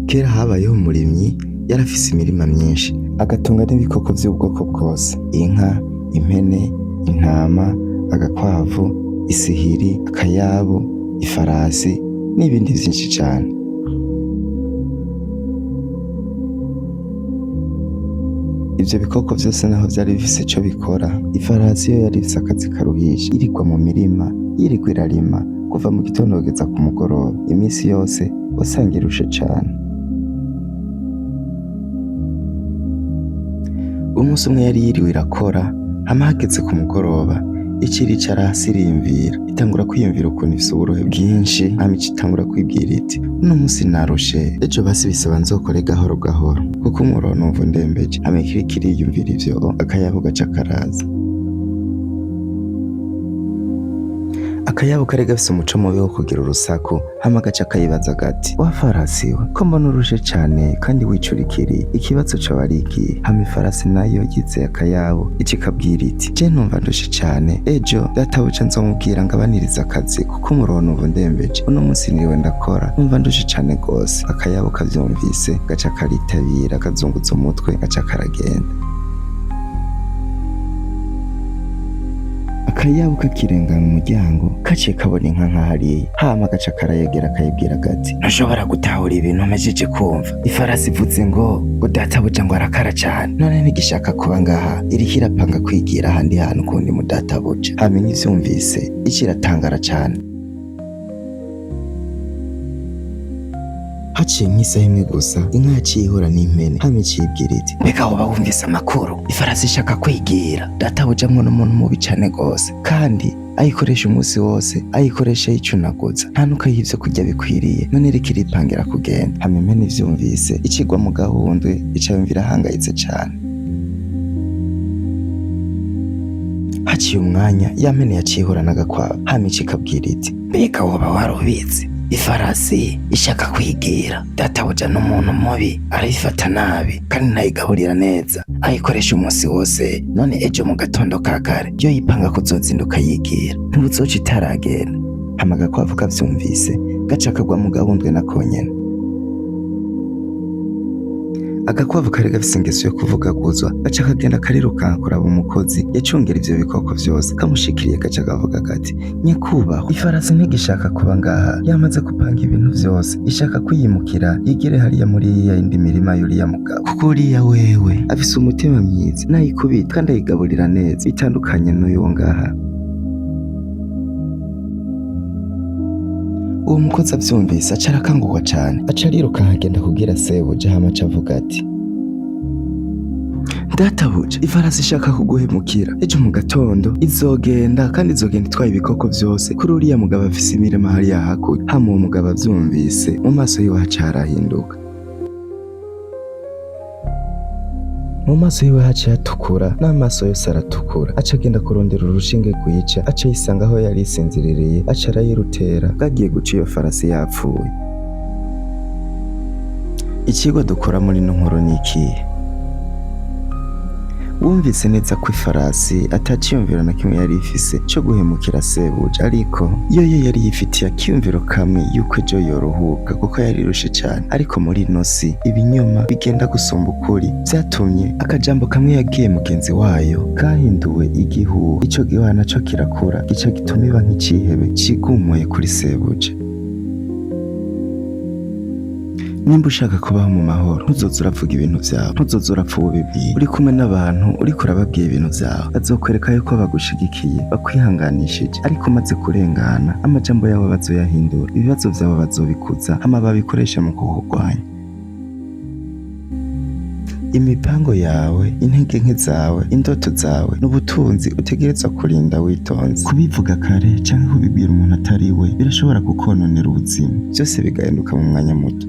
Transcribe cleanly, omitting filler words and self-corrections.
Kera habayeho umurimyi yarafise imirima myinshi, agatunga n'ibikoko vy'ubwoko bwose: inka, impene, intama, agakwavu, isihiri, akayabu, ifarasi n'ibindi vyinshi cane. Ivyo bikoko vyose naho vyari bifise ico bikora, ifarasi yo yari ifise akazi karuhisha, yirirwa mu mirima, yirirwa irarima kuva mu gitondo kugeza ku mugoroba. Imisi yose wasanga irushe cane. Umunsi umwe yari yiriwe irakora, hama hageze ku mugoroba, ica iricara hasi iriyumvira, itangura kwiyumvira ukuntu ifise uburuhe bwinshi, hama ica itangura kwibwira iti: "Uno musi narushe, ejo basi bisaba nzokore gahoro gahoro, kuko umuruho numva undembeje." Hama ikiriko iriyumvira ivyo, akayabu gaca karaza. Akayabu kari gafise umuco mubi wo kugira urusaku, hama gaca kayibaza gati: "Wa farasi we, ko mbona urushe cane kandi wicurikiriye, ikibazo coba ari ikihe?" Hama ifarasi nayo yizeye akayabu, ica ikabwira iti: "Je numva ndushe cane, ejo databuja nzomubwira ngabanirize akazi kuko umuruho numva undembeje, uno musi niriwe ndakora numva ndushe cane gose." Akayabu kavyumvise gaca karitabira, kazunguza umutwe, gaca karagenda. Akayabu kakirengana umuryango, kaciye kabona inka nka hariya, hama gaca karayegera kayibwira gati: "Ntushobora gutahura ibintu mpejeje kumva, ifarasi ivuze ngo databuja ngo arakara cane, none ntigishaka kuba ngaha, iriko irapanga kwigira ahandi hantu kundi mu databuja." Hama inka ivyumvise ica iratangara cane. Haciye nk'isaha imwe gusa, inka yaciye ihura n'impene, hama ica iyibwira iti: "Mbega woba wumvise amakuru? Ifarasi ishaka kwigira, databuja mwo n'umuntu mubi cane gose, kandi ayikoresha umunsi wose, ayikoresha yicunaguza, nta nuko ayiha ivyo kurya bikwiriye, none iriko iripangira kugenda." Hama impene ivyumvise icigwa mu gahundwe, ica yumva irahangayitse cane. Haciye umwanya, ya mpene yaciye ihura n'agakwavu, hama ica ikabwira iti: "Mbega woba warubizi? Ifarasi ishaka kwigira, databuja n'umuntu mubi, arayifata nabi kandi ntayigaburira neza, ayikoresha umunsi wose, none ejo mu gatondo ka kare yo yipanga kuzozinduka yigira, ntibuzoca itaragenda." Hama agakwavu kavyumvise gaca kagwa mu gahundwe nako nyene. Agakwavu kari gafise ingeso yo kuvugaguzwa, gaca kagenda karirukanka kuraba umukozi yacungera ivyo bikoko vyose. Kamushikiriye gaca kavuga gati: "Nyakubahwa, ifarasi ntigishaka kuba ngaha, yamaze gupanga ibintu vyose, ishaka kwiyimukira yigire hariya muri ya yindi mirima y'uriya mugabo, kuko uriya wewe afise umutima mwiza, nayikubita kandi ayigaburira neza, bitandukanye n'uyu wo ngaha." Uwo mukozi avyumvise aca arakangurwa cane, aca arirukanka agenda kubwira sebuja, hama aca avuga ati: "Databuja, ifarasi ishaka kuguhemukira, ejo mu gatondo izogenda kandi izogenda itwaye ibikoko vyose kuri uriya mugabo afise imirima hariya hakurya." Hama uwo mugabo avyumvise, mu maso yiwe haca harahinduka. Mu maso yiwe haciye hatukura, n'amaso yose aratukura. Aca agenda kurondera urushinge rwica, aca yisanga aho yari isinziririye, aca arayirutera, bwagiye guca iyo farasi yapfuye. Icigwa dukura muri ino nkuru ni ikihe? Wumvise neza ko ifarasi ataciyumviro na kimwe yari ifise co guhemukira sebuja, ariko yoyo yari yifitiye akiyumviro kamwe yuko ejo yoruhuka kuko yari irushe cane. Ariko muri ino si ibinyoma bigenda gusumba ukuri, vyatumye akajambo kamwe yabwiye mugenzi wayo kahinduwe igihuha. Ico gihuha naco kirakura, gica gituma iba nk'icihebe cigumuye kuri sebuja. Nimba ushaka kubaho mu mahoro, ntuzoze uravuga ibintu vyawe, ntuzoze urapfa ubibwiye. Uri kumwe n'abantu, uriko urababwira ibintu vyawe, bazokwereka yuko bagushigikiye, bakwihanganishije, ariko umaze kurengana, amajambo yawe bazoyahindura, ibibazo vyawe bazobikuza, hama babikoreshe mu kukurwanya. Imipango yawe, intege nke zawe, indoto zawe n'ubutunzi utegerezwa kurinda witonze. Kubivuga kare canke kubibwira umuntu atari we birashobora kukononera ubuzima, vyose bigahinduka mu mwanya muto.